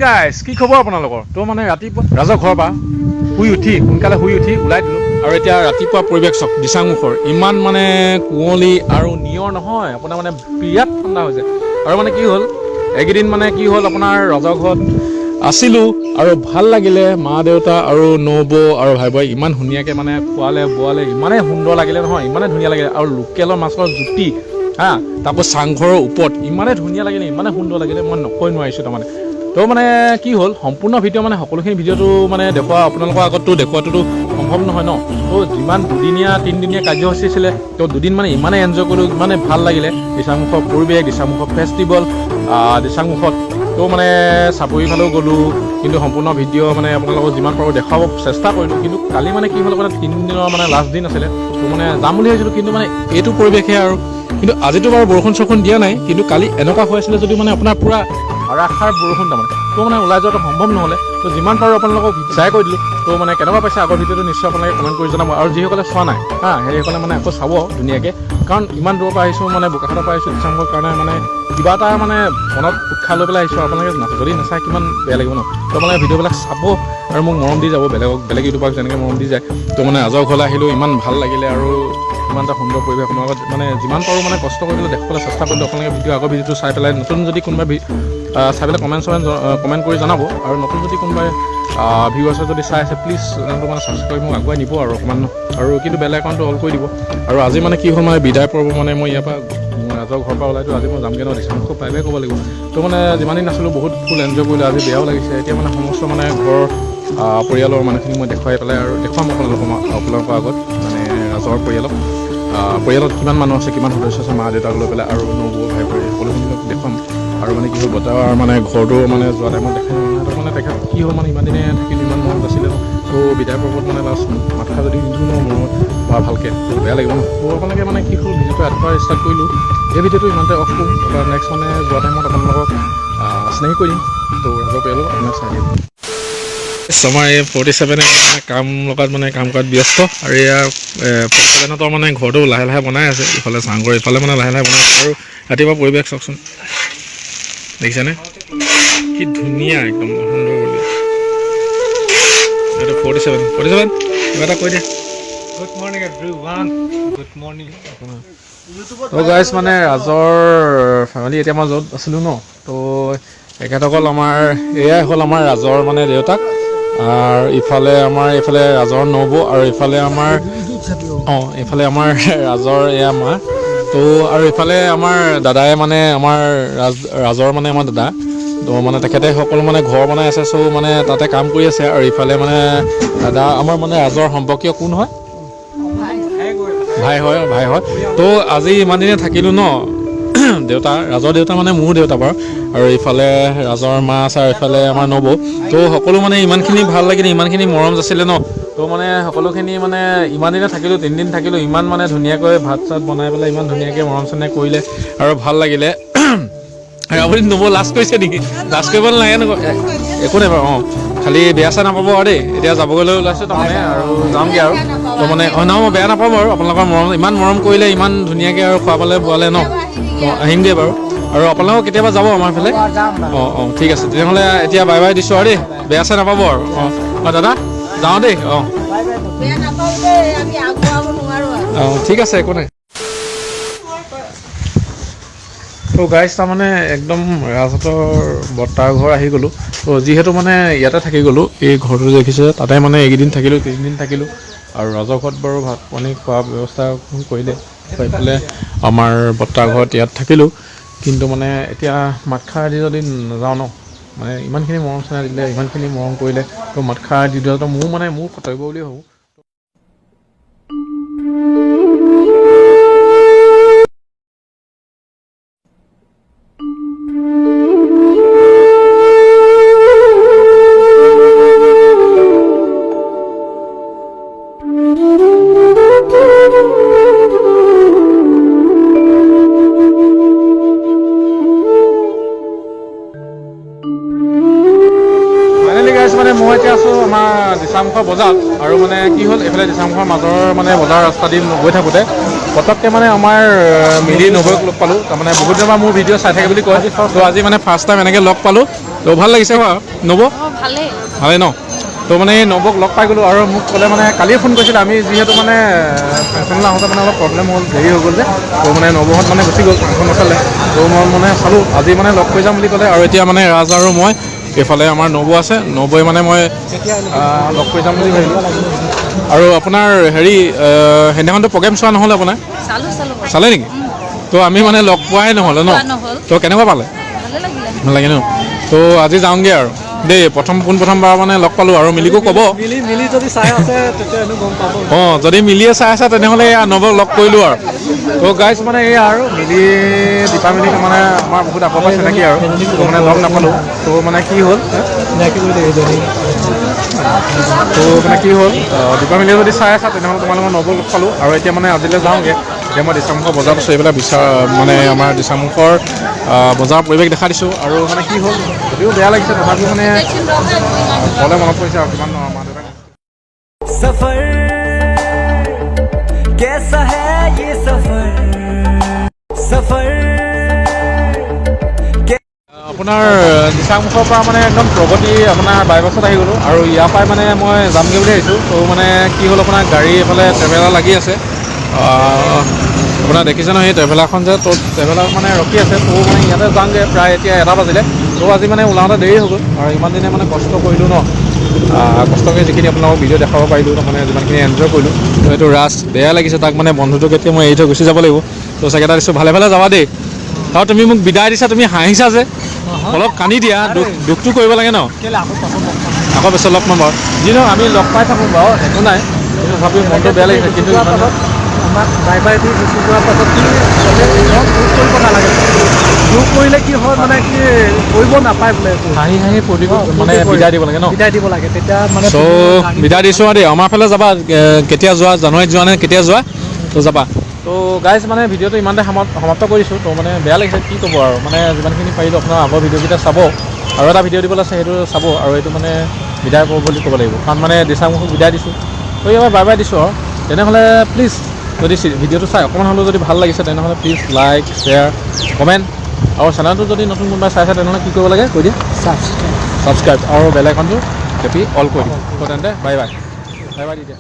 গাইছ, কি খবৰ আপোনালোকৰ? তো মানে ৰাতিপুৱা ৰাজৰ ঘৰৰ পৰা শুই উঠি, সোনকালে শুই উঠি ওলাই দিলোঁ। আৰু এতিয়া ৰাতিপুৱা পৰিৱেশ চাওক, দিচাংমুখৰ ইমান মানে কুঁৱলী আৰু নিয়ৰ নহয় আপোনাৰ, মানে বিৰাট ঠাণ্ডা হৈছে। আৰু মানে কি হ'ল, এইকেইদিন মানে কি হ'ল, আপোনাৰ ৰজৰ ঘৰত আছিলোঁ আৰু ভাল লাগিলে। মা দেউতা আৰু নবৌ আৰু ভাই বৌ ইমান ধুনীয়াকৈ মানে খোৱালে বোৱালে, ইমানেই সুন্দৰ লাগিলে নহয়, ইমানেই ধুনীয়া লাগিলে। আৰু লোকেলৰ মাছৰ জুতি, হা, তাকো চাংঘৰৰ ওপৰত, ইমানেই ধুনীয়া লাগিলে, ইমানেই সুন্দৰ লাগিলে, মই নকৈ নোৱাৰিছোঁ তাৰমানে। তো মানে কি হ'ল, সম্পূৰ্ণ ভিডিঅ' মানে সকলোখিনি ভিডিঅ'টো মানে দেখুওৱা আপোনালোকৰ আগততো দেখুওৱাটোতো সম্ভৱ নহয় ন। তো যিমান দুদিনীয়া তিনিদিনীয়া কাৰ্যসূচী আছিলে, তো দুদিন মানে ইমানেই এনজয় কৰিলোঁ, ইমানেই ভাল লাগিলে। দিচাংমুখৰ পৰিৱেশ, দিচাংমুখৰ ফেষ্টিভেল, দিচাংমুখত তো মানে চাপৰি ফালেও গ'লোঁ, কিন্তু সম্পূৰ্ণ ভিডিঅ' মানে আপোনালোকক যিমান পাৰোঁ দেখুৱাব চেষ্টা কৰিলোঁ। কিন্তু কালি মানে কি হ'ল, আপোনাৰ তিনিদিনৰ মানে লাষ্ট দিন আছিলে, তো মানে যাম বুলি ভাবিছিলোঁ, কিন্তু মানে এইটো পৰিৱেশে আৰু। কিন্তু আজিতো বাৰু বৰষুণ চৰষুণ দিয়া নাই, কিন্তু কালি এনেকুৱা হৈ আছিলে যদিও মানে আপোনাৰ পূৰা ধাৰাসাৰ বৰষুণ তাৰমানে। তো মানে ওলাই যোৱাটো সম্ভৱ নহ'লে, তো যিমান পাৰোঁ আপোনালোকক শ্বেয়াৰ কৰি দিলোঁ। তো মানে কেনেকুৱা পাইছে আগৰ ভিডিঅ'টো নিশ্চয় আপোনালোকে কমেণ্ট কৰি জনাব। আৰু যিসকলে চোৱা নাই, হা, সেইসকলে মানে আকৌ চাব ধুনীয়াকৈ, কাৰণ ইমান দূৰৰ পৰা আহিছোঁ, মানে বোকাখাতৰ পৰা আহিছোঁ দিচাংমুখৰ কাৰণে, মানে কিবা এটা মানে মনত উৎসাহ লৈ পেলাই আহিছোঁ। আপোনালোকে যদি নাচায় কিমান বেয়া লাগিব ন। তো আপোনালোকে ভিডিঅ'বিলাক চাব আৰু মোক মৰম দি যাব, বেলেগক বেলেগ ইউটিউবাৰক যেনেকৈ মৰম দি যায়। তো মানে ৰাজৰ ঘৰলৈ আহিলোঁ, ইমান ভাল লাগিলে আৰু ইমান এটা সুন্দৰ পৰিৱেশ। আপোনালোকৰ মানে যিমান পাৰোঁ মানে কষ্ট কৰি পেলাই দেখুৱাবলৈ চেষ্টা কৰিলোঁ। আপোনালোকে ভিডিঅ' আগৰ ভিডিঅ'টো চাই পেলাই নতুন যদি কোনোবাই চাই পেলাই কমেণ্ট চমেণ্ট কমেণ্ট কৰি জনাব। আৰু নতুন যদি কোনোবাই ভিউৱাৰ্ছে যদি চাই আছে, প্লিজ চেনেলটো মানে ছাবস্ক্ৰাইব মোক আগুৱাই নিব আৰু অকণমান, আৰু কিন্তু বেল আইকনটো অল কৰি দিব। আৰু আজি মানে কি হ'ল, মানে বিদায় পৰ্ব, মানে মই ইয়াৰ পৰা ৰাজৰ ঘৰৰ পৰা ওলাইতো আজি মই যামগৈ ন দিচাংমুখ, বাই বাই ক'ব লাগিব। তো মানে যিমান দিন আছিলোঁ বহুত ফুল এনজয় কৰিলোঁ, আজি বেয়াও লাগিছে। এতিয়া মানে সমস্ত মানে ঘৰৰ পৰিয়ালৰ মানুহখিনি মই দেখুৱাই পেলাই আৰু দেখুৱাম আপোনালোকৰ আগত, মানে ৰাজৰ পৰিয়ালক, পৰিয়ালত কিমান মানুহ আছে, কিমান সদস্য আছে, মা দেউতাক লৈ পেলাই আৰু নবৌ ভাই ভনী সকলোখিনি দেখুৱাম। আৰু মানে কি হ'ল, বজাৰ মানে ঘৰটো মানে যোৱা টাইমত দেখাই মানে তেখেত কি হ'ল, মানে ইমান দিনে থাকিলোঁ, ইমান মৰমত আছিলে ন। ত' বিদায় পৰ্বত মানে লাষ্ট মাতষাৰ যদি নিদিওঁ ন মৰমত বা ভালকৈ, ত' বেয়া লাগিব ন। ত' আপোনালোকে মানে কি হ'ল, ভিডিঅ'টো ৰাতিপুৱা ষ্টাৰ্ট কৰিলোঁ, এই ভিডিঅ'টো ইমানতে অফ কৰোঁ। তাৰপৰা নেক্সট মানে যোৱা টাইমত আপোনালোকক চিনাকি কৰি দিম। ত' ৰাজৰ পৰিয়ালক আপোনাক চাই দিম। আমাৰ এই 47-এ মানে কাম লগত মানে কাম কৰাত ব্যস্ত। আৰু এয়া 47তৰ মানে ঘৰটো লাহে লাহে বনাই আছে, ইফালে চাংঘৰ ইফালে মানে লাহে লাহে বনাই আছে। আৰু ৰাতিপুৱা পৰিৱেশ চাওকচোন, দেখিছেনে কি ধুনীয়া, একদম সুন্দৰ পৰিৱেশ। এইটো 47, 47, কিবা এটা কৈ দিয়া। Good morning, everyone. Good morning. তো গাইজ, মানে ৰাজৰ ফেমিলি এতিয়া মই য'ত আছিলোঁ ন, তো তেখেতসকল আমাৰ এয়াই হ'ল আমাৰ ৰাজৰ মানে দেউতাক, আৰু ইফালে আমাৰ এইফালে ৰাজৰ নবৌ, আৰু ইফালে আমাৰ ইফালে আমাৰ ৰাজৰ এয়া মা। তো আৰু ইফালে আমাৰ দাদাই মানে আমাৰ ৰাজৰ মানে আমাৰ দাদা, তো মানে তেখেতে সকলো মানে ঘৰ বনাই আছে, চ' মানে তাতে কাম কৰি আছে। আৰু ইফালে মানে দাদা আমাৰ মানে ৰাজৰ সম্পৰ্কীয় কোন হয়, ভাই হয়, ভাই হয়। তো আজি ইমান দিনে থাকিলোঁ ন, দেউতা ৰাজৰ দেউতা মানে মোৰ দেউতা বাৰু, আৰু ইফালে ৰাজৰ মা আছে, আৰু ইফালে আমাৰ নবৌ। তো সকলো মানে ইমানখিনি ভাল লাগিলে, ইমানখিনি মৰম আছিলে ন। তো মানে সকলোখিনি মানে ইমান দিনে থাকিলোঁ, তিনিদিন থাকিলোঁ, ইমান মানে ধুনীয়াকৈ ভাত চাত বনাই পেলাই ইমান ধুনীয়াকৈ মৰম চেনেহ কৰিলে আৰু ভাল লাগিলে। আৰু আপুনি নবৌ লাজ কৰিছে নেকি? লাজ কৰিব নালাগে, নকয় একো নাই বাৰু। খালি বেয়া চেয়া নাপাব আৰু দেই। এতিয়া যাবগৈ ওলাইছোঁ তাৰমানে আৰু যামগৈ আৰু। তো মানে নহয়, মই বেয়া নাপাওঁ বাৰু, আপোনালোকৰ মৰম ইমান মৰম কৰিলে, ইমান ধুনীয়াকৈ আৰু খুৱাবলৈ বোৱালে ন। তো আহিমগৈ বাৰু, আৰু আপোনালোকক কেতিয়াবা যাব আমাৰ ফালে। অঁ অঁ ঠিক আছে তেনেহ'লে, এতিয়া বাই বাই দিছোঁ আৰু দেই, বেয়া চেয়া নাপাব আৰু। অঁ অঁ দাদা যাওঁ দেই। অঁ বেয়া নাপাওঁ দেই, আমি আগুৱাব নোৱাৰো আৰু। অঁ ঠিক আছে, একো নাই। তো গাইজ, তাৰমানে একদম ৰাজহঁতৰ বৰ্তাৰ ঘৰ আহি গ'লোঁ। তো যিহেতু মানে ইয়াতে থাকি গ'লোঁ, এই ঘৰটো দেখিছে, তাতে মানে এইকেইদিন থাকিলোঁ, তিনিদিন থাকিলোঁ। আৰু ৰাজৰ ঘৰত বাৰু ভাত পানী খোৱা ব্যৱস্থা কৰিলে, এইফালে আমাৰ বৰ্তাৰ ঘৰত ইয়াত থাকিলোঁ। কিন্তু মানে এতিয়া মাতষাৰ দি যদি নাযাওঁ ন, মানে ইমানখিনি মৰম চেনেহ দিলে, ইমানখিনি মৰম কৰিলে, তো মাতষাৰ দি দিয়াটো মোৰ মানে মোৰ কৰ্তব্য বুলি ভাবোঁ। ফাইনেলি গাইছ, মানে মই এতিয়া আছোঁ আমাৰ দিচাংমুখৰ বজাৰত। আৰু মানে কি হ'ল, এইফালে দিচাংমুখৰ মাজৰ মানে বজাৰ ৰাস্তা দি গৈ থাকোঁতে পটককৈ মানে আমাৰ মিলি নবৌক লগ পালোঁ। তাৰমানে বহুত দিনৰ পৰা মোৰ ভিডিঅ' চাই থাকে বুলি কয়, তো আজি মানে ফাৰ্ষ্ট টাইম এনেকৈ লগ পালোঁ। তো ভাল লাগিছে বাৰু নৱ? ভালেই। ভালেই ন? তো মানে এই নৱক লগ পাই গ'লোঁ আৰু মোক ক'লে মানে কালিয়ে ফোন কৰিছিলে, আমি যিহেতু মানে ফাংচনলৈ আহোঁতে মানে অলপ প্ৰব্লেম হ'ল, দেৰি হৈ গ'ল যে, তো মানে নৱহঁত মানে গুচি গ'ল, ফাংচন নাচালে। তো মই মানে চালোঁ, আজি মানে লগ কৰি যাম বুলি ক'লে। আৰু এতিয়া মানে ৰাজ আৰু মই এইফালে আমাৰ নৱ আছে, নৱই মানে মই লগ কৰি যাম বুলি ভাবিলোঁ। আৰু আপোনাৰ হেৰি সেইদিনাখনতো প্ৰগ্ৰেম চোৱা নহ'ল আপোনাৰ? চালোঁ চালোঁ। চালে নেকি? তো আমি মানে লগ পোৱাই নহ'লে ন? নহ'ল। তো কেনেকুৱা পালে? ভালে লাগিলে। ভাল লাগে ন? তো আজি যাওঁগৈ আৰু দেই, প্ৰথম পোনপ্ৰথমবাৰ মানে লগ পালোঁ। আৰু মিলিকো ক'ব, মিলি মিলি যদি চাই আছে তেতিয়া এনেও গম পাব। অঁ, যদি মিলিয়ে চাই আছে তেনেহ'লে এয়া নৱক লগ কৰিলোঁ আৰু। তো গাইজ মানে এয়া আৰু মিলি দীপা মিলি মানে আমাৰ বহুত আগৰ পৰা চিনাকি আৰু, তো মানে লগ নাপালোঁ। তো মানে কি হ'ল, চিনাকি কৰি দে এইজনী। তো মানে কি হ'ল, দীপা মিলিয়ে যদি চাই আছা তেনেহ'লে তোমালোকৰ নৱক লগ পালোঁ। আৰু এতিয়া মানে আজিলৈ যাওঁগৈ। এতিয়া মই দিচাংমুখৰ বজাৰত আছোঁ, এইবিলাক বিচাৰ মানে আমাৰ দিচাংমুখৰ বজাৰৰ পৰিৱেশ দেখা দিছোঁ। আৰু মানে কি হ'ল, যদিও বেয়া লাগিছে তথাপিও মানে ঘৰলৈ মনত পৰিছে আৰু কিমান মা দেউতাক। सफर कैसा है ये सफर, सफर। আপোনাৰ দিচাংমুখৰ পৰা মানে একদম প্ৰগতি আপোনাৰ বাইপাছত আহি গ'লোঁ। আৰু ইয়াৰ পৰাই মানে মই যামগৈ বুলি ভাবিছোঁ। ত' মানে কি হ'ল, আপোনাৰ গাড়ী এইফালে ট্ৰেভেলাৰ লাগি আছে, আপোনাৰ দেখিছে নহয় সেই ট্ৰেভেলাৰখন যে, ত' ট্ৰেভেলাৰ মানে ৰখি আছে। ত' মানে ইয়াতে যামগৈ, প্ৰায় এতিয়া 1 বাজিলে। ত' আজি মানে ওলাওঁতে দেৰি হৈ গ'ল। আৰু ইমান দিনে মানে কষ্ট কৰিলোঁ ন, কষ্ট কৰি যিখিনি আপোনালোকক ভিডিঅ' দেখাব পাৰিলোঁ, মানে যিমানখিনি এনজয় কৰিলোঁ। ত' এইটো ৰাজ বেয়া লাগিছে তাক, মানে বন্ধুটোক এতিয়া মই এৰি থৈ গুচি যাব লাগিব। ত' চাগে এটা দিছোঁ, ভালে ভালে যাবা দেই। আৰু তুমি মোক বিদায় দিছা, তুমি হাঁহিছা যে, অলপ কান্দি দিয়া, দুখটো কৰিব লাগে ন। কেলে আকৌ পাছত লগ পাম। আকৌ পিছত লগ পাম বাৰু, যি নহওক আমি লগ পাই থাকোঁ বাৰু, একো নাই। কিন্তু তথাপিও মনটো বেয়া লাগিছে। কিন্তু গুচি যোৱাৰ পাছত আমাক বাই বাই the গুচি যোৱাৰ পাছত কি দুখ কৰিব নালাগে। দুখ কৰিলে কি হয় মানে কি কৰিব নাপায় বোলে একো। হাঁহি হাঁহি ফূৰ্তি কৰি মানে বিদায় দিব লাগে ন? বিদায় দিব লাগে তেতিয়া মানে। চ' বিদায় দিছোঁ আৰু দেই, আমাৰ ফালে যাবা কেতিয়া যোৱা, জানুৱাৰীত যোৱা নে কেতিয়া যোৱা, তো যাবা। তো গাইজ মানে ভিডিঅ'টো ইমানতে সমাপ্ত কৰিছোঁ। তো মানে বেয়া লাগিছে কি ক'ব আৰু, মানে যিমানখিনি পাৰিলোঁ আপোনাৰ আগৰ ভিডিঅ'কেইটা চাব, আৰু এটা ভিডিঅ' দিবলৈ আছে সেইটো চাব। আৰু এইটো মানে বিদায় কৰোঁ বুলি ক'ব লাগিব, কাৰণ মানে দিচাংমুখক বিদায় দিছোঁ। তো এইবাৰ বাই বাই দিছোঁ আৰু। তেনেহ'লে প্লিজ যদি ভিডিঅ'টো চাই অকণমান হ'লেও যদি ভাল লাগিছে তেনেহ'লে প্লিজ লাইক, শ্বেয়াৰ, কমেণ্ট। আৰু চেনেলটো যদি নতুন কোনোবাই চাইছে তেনেহ'লে কি কৰিব লাগে কৈ দিয়া? ছাবস্ক্ৰাইব। ছাবস্ক্ৰাইব আৰু বেল আইকনটো টেপি অল কৰি দিব। তো তেন্তে bye bye, bye by the দিয়া।